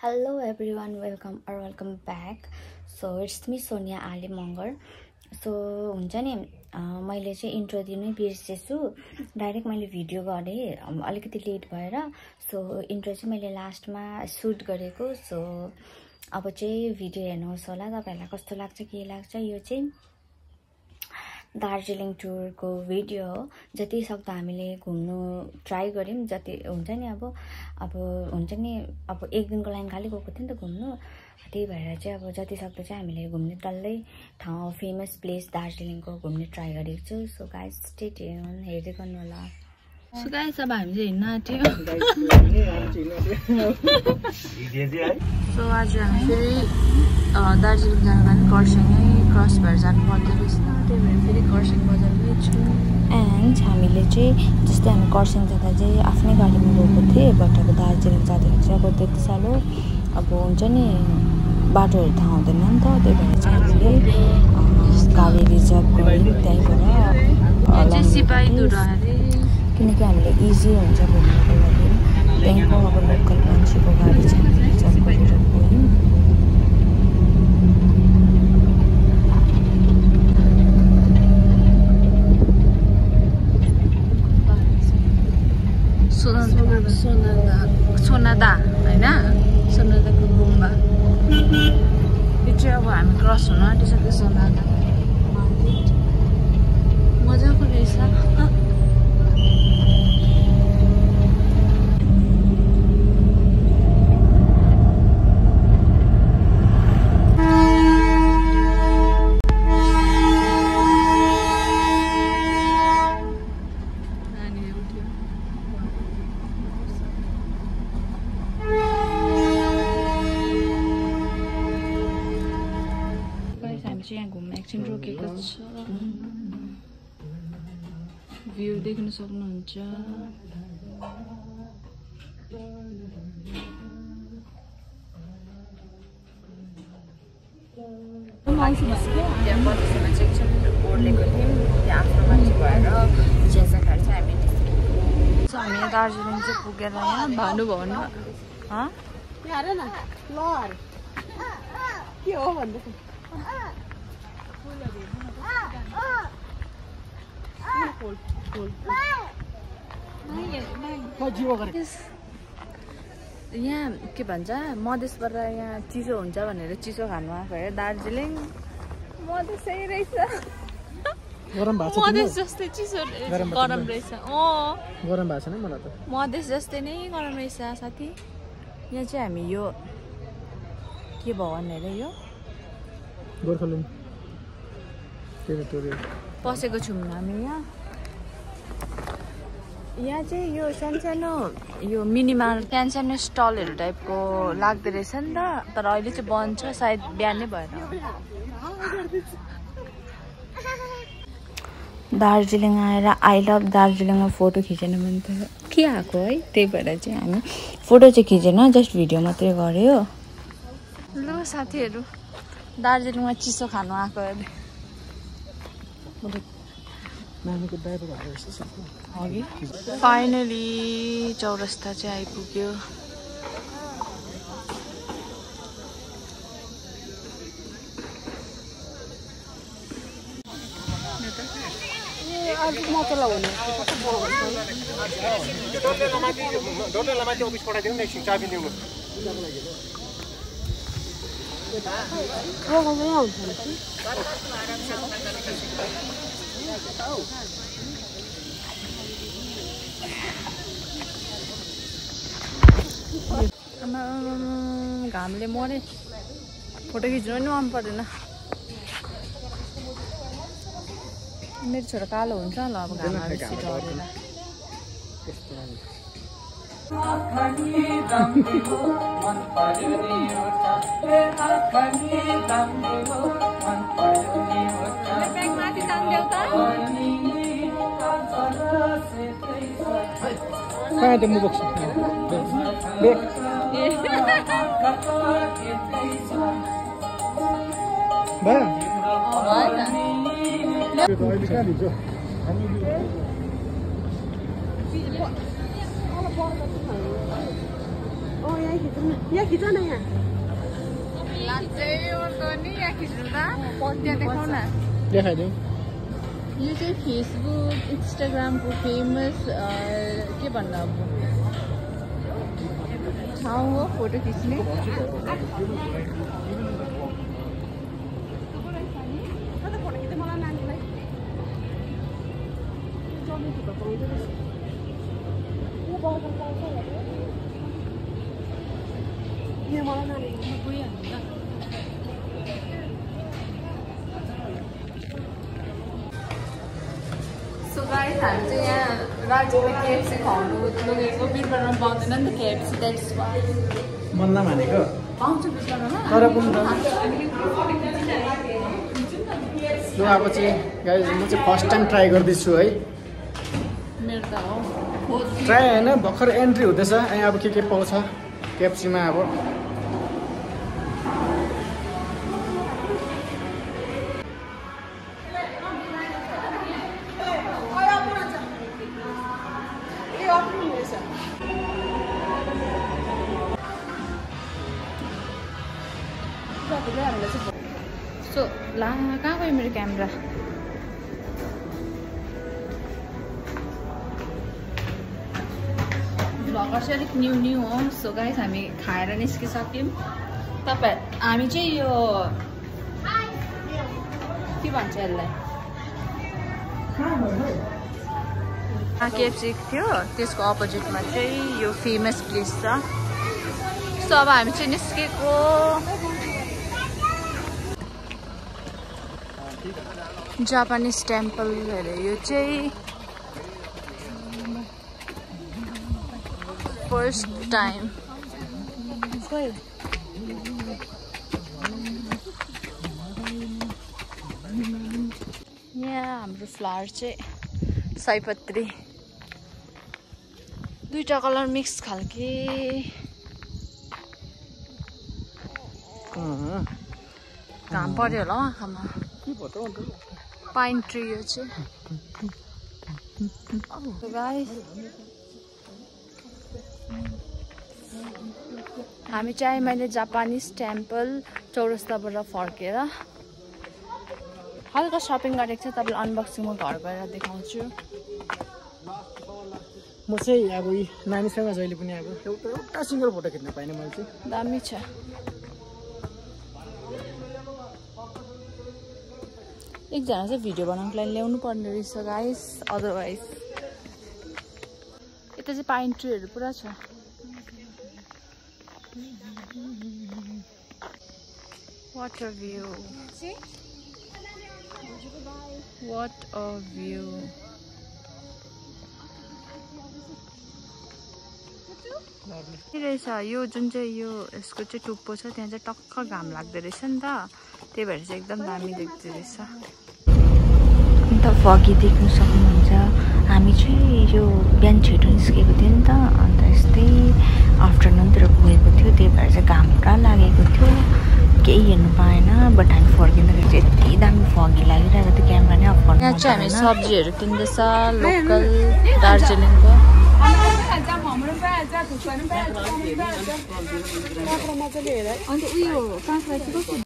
Hello everyone, welcome back. So it's me Sonia Ali Mongar. So हुन्छ नि मैले चाहिँ इन्ट्रो दिनै बिर्सेछु डाइरेक्ट मैले भिडियो गरे अलिकति लेट भएर सो इन्ट्रो चाहिँ मैले लास्टमा शूट गरेको सो अब चाहिँ भिडियो हेर्नुहोस् होला तपाईहरुलाई कस्तो लाग्छ के लाग्छ यो चाहिँ दार्जिलिङ टुर को भिडियो हो जति सक्दो हामीले घुम्नु ट्राई गर्यौं जति हुन्छ नि अब हुन्छ नि अब एक दिनको लागि खाली गएको थियौं नि त घुम्नु त्यही भएर चाहिँ अब जति सक्दो चाहिँ हामीले घुम्ने डल्लै ठाउँ फेमस प्लेस दार्जिलिङको घुम्ने ट्राई गरेको छु सो गाइस स्टे ट्युन हेर्दै गर्नु होला सो गाइस अब हामी चाहिँ हिँड्न आँट्यौं सो आज हामी फेरि दार्जिलिङ जानु लागि खरसाङै क्रस भएर जानु पर्दो रहेछ त्यही भएर फेरि खरसाङ बजारमै छु एन्ड हामीले चाहिँ जस्तै हामी खरसाङ जाँदा चाहिँ आफ्नै गाडीमा गएको थिएँ बट अब दार्जिलिङ जाँदाखेरि चाहिँ अब त्यति साह्रो अब हुन्छ नि बाटोहरू थाहा हुँदैन नि त त्यही भएर चाहिँ हामीले गाडी रिजर्भ गऱ्यौँ त्यहीँबाट किनकि हामीले इजी हुन्छ घुम्नको लागि त्यहीँको अब लोकल मान्छेको गाडी चाहिँ हामीले रिजर्भ गरेर गयौँ सोनादा हैन सोनादाको गुम्बा यो चाहिँ अब हामी क्रस हुन आँटिसक्यो सोनादा मार्केट मजाको रहेछ यहाँ घुम्न एकछिन रोकेको छ भ्यू देख्न सक्नुहुन्छ हामी दार्जिलिङ चाहिँ पुगेर यहाँ भानुभवनमा के हो भन्दैछ यहाँ के भन्छ मधेसबाट यहाँ चिसो हुन्छ भनेर चिसो खानु आएको है दार्जिलिङ मधेसै रहेछ मधेस जस्तै चिसो गरम रहेछ गरम भएको छैन मलाई त मधेस जस्तै नै गरम रहेछ साथी यहाँ चाहिँ हामी यो के भवन हेरे यो गोर्खाल्यान्ड टेरिटोरियल पसेको छौँ हामी यहाँ चाहिँ यो सानो यो मिनिमार सानो स्टलहरू टाइपको लाग्दो रहेछ नि त तर अहिले चाहिँ बन्द छ सायद बिहानै भएर दार्जिलिङ आएर आई लभ दार्जिलिङमा फोटो खिचेन भने त के आएको है त्यही भएर चाहिँ हामी फोटो चाहिँ खिचेन जस्ट भिडियो मात्रै गर्यो ल साथीहरू दार्जिलिङमा चिसो खानु आएको अरे फाइनली चौरस्ता चाहिँ आइपुग्यो घामले मरे फोटो खिच्नु पनि मन पर्दैन मेरो छोरा कालो हुन्छ ल अब घाममा बेसी डरेर कहाँ त्यो मुबक्स बेक बा त्यो त अहिले कहाँ दिन्छ हामी यहाँ खिच न यहाँ देखाइदिउँ यो चाहिँ फेसबुक इन्स्टाग्रामको फेमस के भन्नु अब ठाउँ हो फोटो खिच्ने सो गाइस हामी चाहिँ यहाँ राज्यमा केएफसी खुवाउनु लगेको बिरबारमा पाउँदैन नि त केएफसी द्याट्स वाइ मन्ना भनेको पाउँछ बिरबारमा तर पनि ल अब चाहिँ गाइस म चाहिँ फर्स्ट टाइम ट्राई गर्दैछु है मेरो त हो ट्राई होइन भर्खर एन्ट्री हुँदैछ यहाँ अब के पाउँछ केएफसीमा अब सो ला कहाँ गयो मेरो क्यामेरा भर्खर चाहिँ अलिक न्यू हो सो गाइस हामी खाएर निस्किसक्यौँ तपाईँ हामी चाहिँ यो के भन्छ यसलाई केएफसी थियो त्यसको अपोजिटमा चाहिँ यो फेमस प्लेस छ सो अब हामी चाहिँ निस्केको जापानिज टेम्पल अरे यो चाहिँ फर्स्ट टाइम यहाँ हाम्रो फ्लावर चाहिँ सयपत्री दुईटा कलर मिक्स खालके घाम पर्यो होला आँखामा पाइन ट्री यो चाहिँ हामी चाहिँ मैले जापानिज टेम्पल चौरस्ताबाट फर्केर हल्का सपिङ गरेको छ तपाईँलाई अनबक्सिङ म घर गएर देखाउँछु म चाहिँ अब नानीसँग जहिले पनि अब एउटा सिङ्गल फोटो खिच्न पाइनँ मैले चाहिँ दामी छ एकजना चाहिँ भिडियो बनाउनुको लागि ल्याउनु पर्ने रहेछ गाइस अदरवाइज यता चाहिँ पाइन ट्रीहरू पुरा छ What a view. What a view. रहेछ यो जुन चाहिँ यो यसको चाहिँ टुप्पो छ त्यहाँ चाहिँ टक्क घाम लाग्दो रहेछ नि त त्यही भएर चाहिँ एकदम दामी देख्दो रहेछ अन्त फगी देख्न सक्नुहुन्छ हामी चाहिँ यो बिहान छिटो निस्केको थियो नि त अन्त यस्तै आफ्टरनुनतिर गएको थियो त्यही भएर चाहिँ घाम पुरा लागेको थियो केही हेर्नु पाएन बट हामी फर्किँदाखेरि चाहिँ यति दामी फगी लागिरहेको थियो क्यामेरा नै अफ गर्नु यहाँ चाहिँ हामी सब्जीहरू किन्दैछ लोकल दार्जिलिङको अन्त उयो